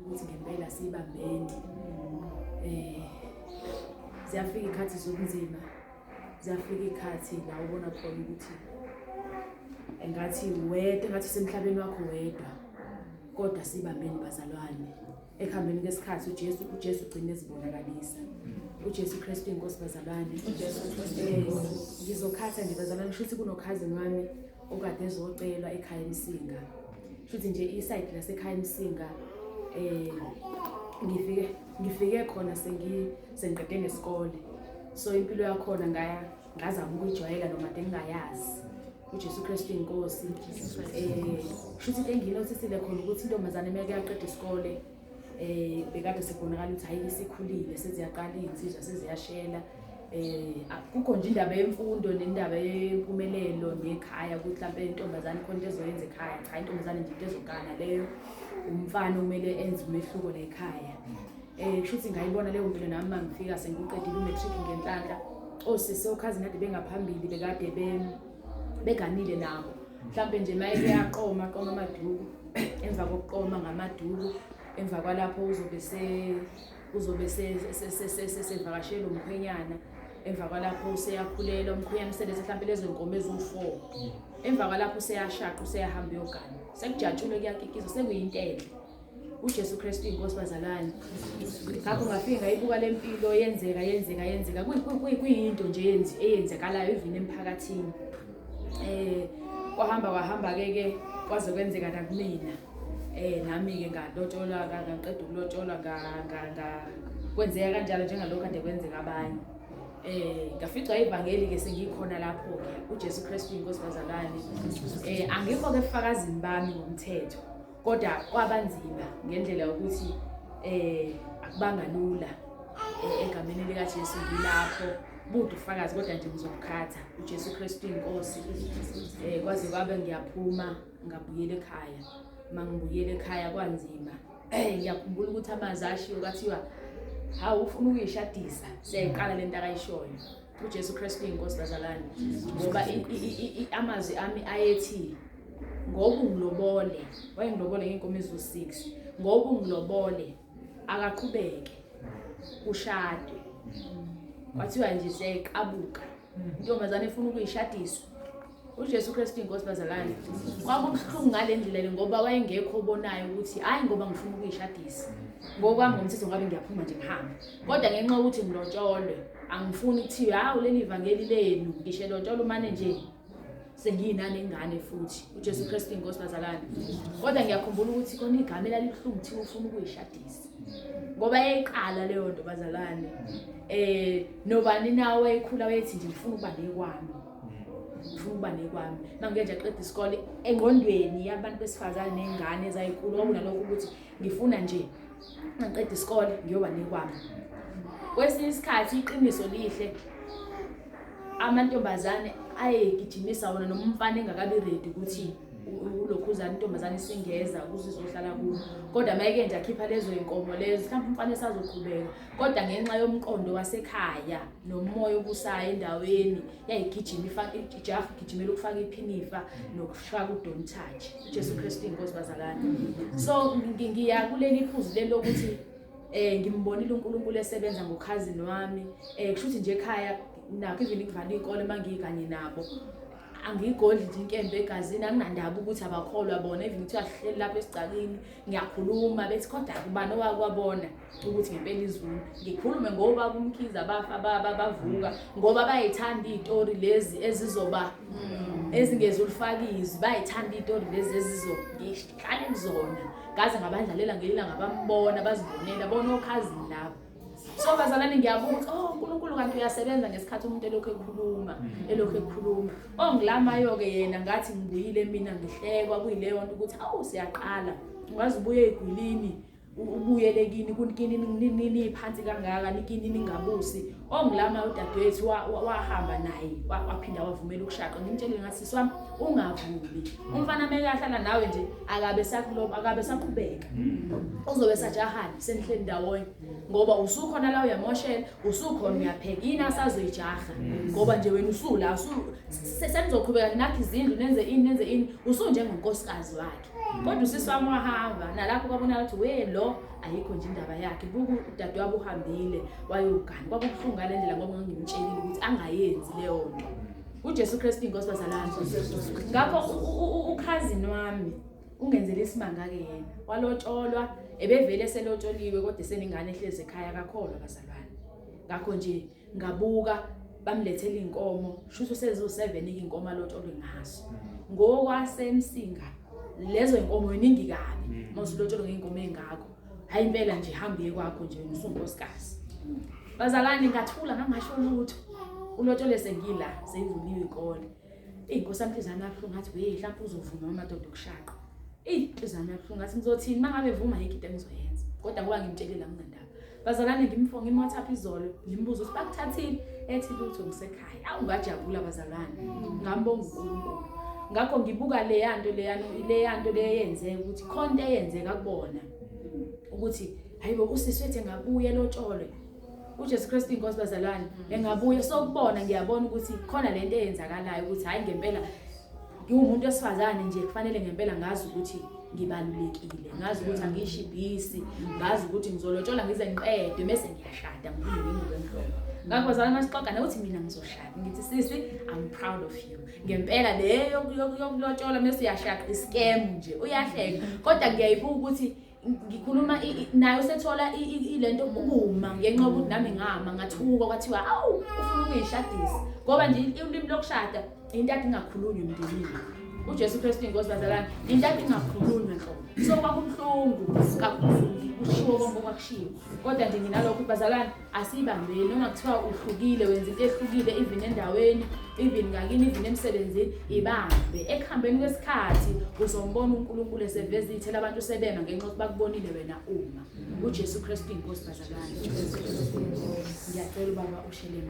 Ukuthi ngempela sibambene. Eh ziyafika ikhathi zobunzima. Ziyafika ikhathi la ubona khona ukuthi engathi wedwa, engathi usemhlabeni wakho wedwa. Kodwa sibambene bazalwane. Ekuhambeni kwesikhathi uJesu ugcina ezibonakalisa. uJesu Kristu inkosi bazalwane. uJesu Kristu inkosi. Ngizokhatha nje bazalwane shuthi kunokhazini wami okade ezocelwa ekhaya eMsinga. Shuthi nje iside lasekhaya eMsinga eh ngifike khona sengiqede nesikole. So impilo yakhona ngaya ngazama ukuyijwayela noma kade ngingayazi. uJesu Kristu inkosi. Eh shuthi into engiyinothisile khona ukuthi intombazane meke yaqeda isikole eh bekade sekubonakala ukuthi hayi isikhulile seziyaqala izinsizwa seziyashela eh akukho nje indaba yemfundo nendaba yempumelelo nekhaya ukuthi mhlawumbe intombazane khona into ezoyenza ekhaya cha intombazane nje into ezogana leyo umfana kumele enze umehluko la ekhaya eh kushuthi ngayibona leyo mpilo nami mangifika sengiqedile umatric ngenhlanhla osisi okhazini kade bengaphambili bekade beganile nabo mhlambe nje maye kuyaqoma qoma amaduku emva kokuqoma ngamaduku emva kwalapho uzobe se uzobe sevakashela umkhwenyana emva kwalapho useyakhulela umkhwenyana uselethe mhlambe lezo nkomo eziwu-4 emva kwalapho useyashaqa useyahamba uyogana sekujatshulwe kuyakikizwa sekuyinto enhle uJesu Kristu inkosi bazalwane ngakho ngafike ngayibuka le mpilo yenzeka yenzeka yenzeka kuyinto nje eyenzekalayo even emphakathini eh kwahamba kwahamba ke ke kwaze kwenzeka nakumina eh nami ke ngalotsholwa ngaqeda ukulotsholwa nga nga kwenzeka kanjalo njengalokho kade kwenzeka abanye eh ngaficwa ivangeli ke sengikhona lapho ke uJesu Kristu inkosi bazalwane eh angikho ke efakazini bami ngomthetho kodwa kwabanzima ngendlela yokuthi eh akubanga lula eh, egameni lika Jesu ngilapho bude ufakazi kodwa nje ngizokukhatha uJesu Kristu inkosi eh kwaze kwabe ngiyaphuma ngabuyela ekhaya mangibuyela ekhaya kwanzima eh ngiyakhumbula ukuthi amazwi ashiwo kwathiwa hawu ufuna ukuyishadisa siyayiqala lento akayishoyo uJesu Kristu inkosi bazalwane ngoba amazwi ami ayethi ngoba ungilobole wayengilobole ngeenkomo eziwu-6 ngoba ungilobole akaqhubeke kushadwe kwathiwa nje siyayiqabuka intombazane efuna ukuyishadiswa uJesu Kristu inkosi bazalwane kwakubuhlungu ngale ndlela le ngoba wayengekho obonayo ukuthi hayi ngoba ngifuna ukuyishadisa ngokwami ngomthetho ngabe ngiyaphuma nje ngihambe kodwa ngenxa yokuthi ngilotsholwe angifuni kuthiwe hawu leli vangeli lenu ngisho lotsholwe umane nje sengiyinane ingane futhi uJesu Kristu inkosi bazalwane kodwa ngiyakhumbula ukuthi khona igama elalibuhlungu kuthiwa ufuna ukuyishadisa ngoba yayiqala leyo nto bazalwane eh nobani nawe wayekhula wayethi nje ngifuna ukuba nekwami ngifuna ukuba nekwami mangike nje aqeda isikole engqondweni yabantu besifazane nengane ezayikhulu kwakunalokho ukuthi ngifuna nje ngiqeda isikole ngiyoba nekwami kwesinye isikhathi iqiniso lihle amantombazane ayegijimisa wona noma umfana engakabi ready ukuthi ulokhuzana intombazane isingeza ukuze izohlala kuyo kodwa mayeke nje akhipha lezo inkomo lezo mhlawumbe umfana esazoqhubeka kodwa ngenxa yomqondo wasekhaya nomoya obusayo endaweni yayigijima ifaka ijaha igijimela ukufaka iphinifa nokufaka udon touch uJesu Kristu inkosi bazalwane so ngiya kuleli phuzu leli lokuthi eh ngimbonile uNkulunkulu esebenza ngokhazini wami eh kusho ukuthi nje ekhaya nakho even kuvala iy'kole uma ngikanye nabo angiyigodli nje inkemba egazini anginandaba ukuthi abakholwa bona even kuthiwa sihleli lapha esigcakini ngiyakhuluma bethi kodwa kubani owakwabona ukuthi ngempela izulu ngikhulume ngoba kumkhiza abafa bavuka ngoba bayithanda iy'tori lezi ezizoba ezingezulifaka izwi bayithanda iy'tori lezi ezizo ngihlale kuzona ngaze ngabadlalela ngelilanga bambona bazibonela bona okhazini labo so bazalwane ngiyabuka ukuthi oh uNkulunkulu kanti uyasebenza ngesikhathi umuntu elokhu ekhuluma elokhu ekhuluma ongilamayo-ke yena ngathi ngibuyile mina ngihlekwa kuyileyo nto ukuthi awu siyaqala ungaze ubuye egwilini ubuyele kini kunikini niphansi kangaka nikini ningabusi ongilama udadewethu wahamba naye waphinda wavumela ukushaqa ngimtshelile ngathi sisi wami ungavumi umfana meke ahlala nawe nje akabe sakuloba akabe saqhubeka uzobe sajahana senihleli ndawonye ngoba usukhona la uyamoshela usukhona uyapheka yini asazoyijaha ngoba nje wena usula senizoqhubeka nakho izindlu nenze ini nenze ini usunjengonkosikazi wakhe. Kodwa usisi wami wahamba nalapho kwabonakala ukuthi we lo ayikho nje indaba yakhe. Buka udadewabo uhambile wayogana. Kwakubuhlungu ngale ndlela ngoba ngangimtshelile ukuthi angayenzi leyo nto. UJesu Kristu inkosi bazalwane. Ngakho ukhazini wami ungenzele isimanga-ke yena. Walotsholwa ebevele eselotsholiwe kodwa esenengane ehlezi ekhaya akakholwa bazalwane. Ngakho nje ngabuka bamlethela iy'nkomo shuthi useziwu-seven iy'nkomo alotsholwe ngazo ngokwasemsinga lezo y'nkomo yiningi kabi uma usulotsholwe ngey'nkomo ey'ngako hhayi impela nje hambe uye kwakho nje usunkosikazi bazalwane ngathula ngangasho lutho ulotshole sengila seyivuliwe ikole iy'nkosi yami inhliziyo yami yabuhlungu ngathi we mhlawumpe uzovuma amadoda okushaqa eyi inhliziyo yami yabuhlungu ngathi ngizothini uma ngabe vuma ayikho into engizoyenza kodwa ngoba ngimtshelile anginandaba Bazalwane ngimfo ngimWhatsApp izolo ngimbuza ukuthi bakuthathile ethi lutho ngisekhaya. Awu ngajabula bazalwane. Ngambonga uNkulunkulu. Ngakho ngibuka leyanto leyano leyanto leyenzeka ukuthi khonto eyenzeka kubona ukuthi hayibo usisi wethu engabuye lotsholwe. uJesu Kristu inkosi bazalwane engabuye sokubona ngiyabona ukuthi khona lento eyenzakalayo ukuthi hayi ngempela ngiwumuntu wesifazane nje kufanele ngempela ngazi ukuthi ngibalulekile ngazi ukuthi angiyishibhisi ngazi ukuthi ngizolotshola ngize ngiqede mese ngiyashada ngiphinde ngingubo emhlophe ngakho bazalwane masixoxa nokuthi mina ngizoshada ngithi sisi I'm proud of you ngempela le yokulotshola mese uyashada iscam nje uyahleka kodwa ngiyayibuka ukuthi ngikhuluma naye usethola ilento ukuma ngenxa yokuthi nami ngama ngathuka kwathiwa awu ufuna ukuyishadisa ngoba nje ulimi lokushada into ade ingakhulunywa emndenini uJesu Kristu inkosi bazalwane into ade ingakhulunywa nhlobo so kwakubuhlungu kakhulu kushiwo konke okwakushiwo kodwa nje nginalokho bazalwane asiyibambeni noma kuthiwa uhlukile wenza into ehlukile even endaweni even ngakini even emsebenzini ibambe ekuhambeni kwesikhathi uzombona uNkulunkulu eseveza ithela abantu sebema ngenxa yokuthi bakubonile wena uma uJesu Kristu inkosi bazalwane ngiyacela ubaba usheleme.